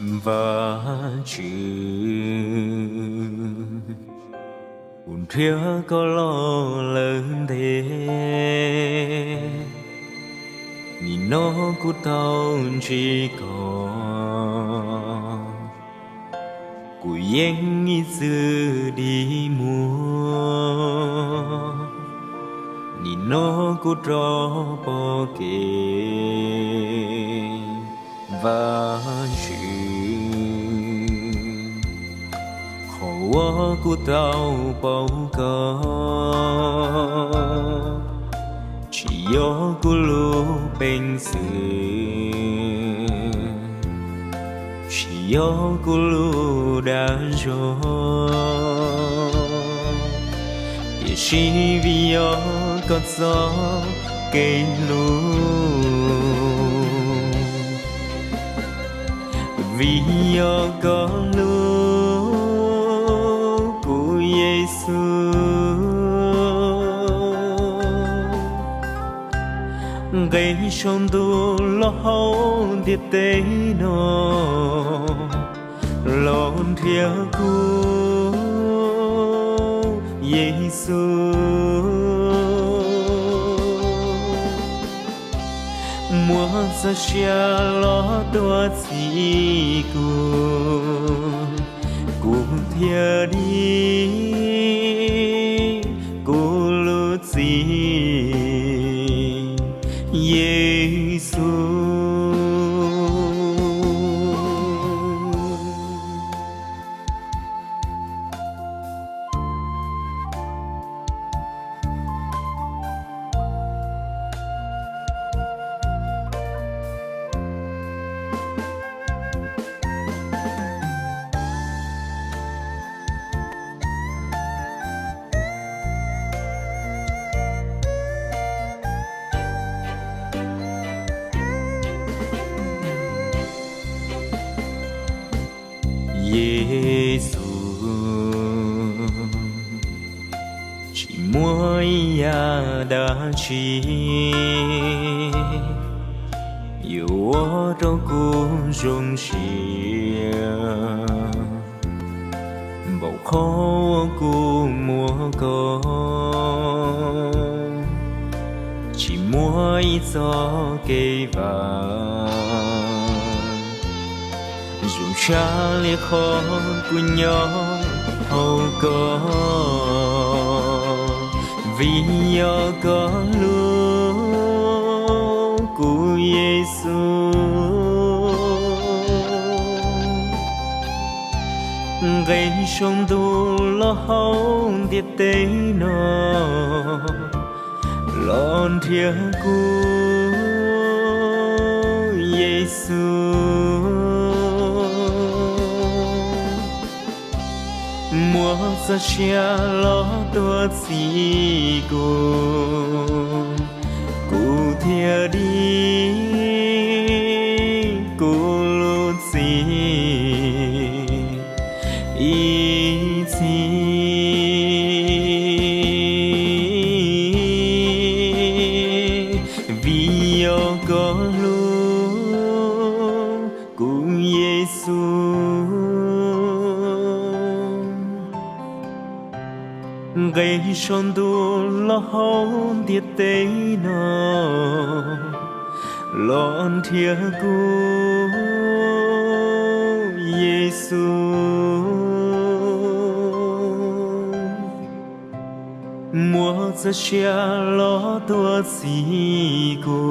Vajtswv, kuv nrhiav koj los lawm ntev, nim no kuv tau ntsib koj, kuv yeej ib txwm dig muag, nim no kuv rov pom kev. Vajtswv, qhov uas kuv tau pom koj tsis yog kuv lub peev xwm, tsis yog kuv lub dag zog, tiam sis vim yog koj txoj kev hlub, vim yog koj hlub kuv Yexus. Nqe saum ntuj los hauv ntiaj teb no los nrhiav kuv Yexus, muab txoj sia los tuav txim kuv, kuv thiaj dim kuv lub txim Yexus. Yexus, tsis muaj ib yam dab tsi yuav ua rau kuv zoo siab npaum qhov uas kuv muaj koj. Tsis muaj ib txoj kev vam zoo tshaj li qhov kuv nyob hauv koj, vim yog koj hlub kuv Yexus. Nqe saum ntuj los hauv ntiaj teb no los nrhiav kuv Yexus, muab txoj sia los tuav txim kuv, kuv thiaj dim kuv lub txim ib txhis, vim yog koj hlub kuv Yexus. Nqe saum ntuj los hauv ntiaj teb no los nrhiav kuv Yexus, muab txoj sia los tuav txim kuv,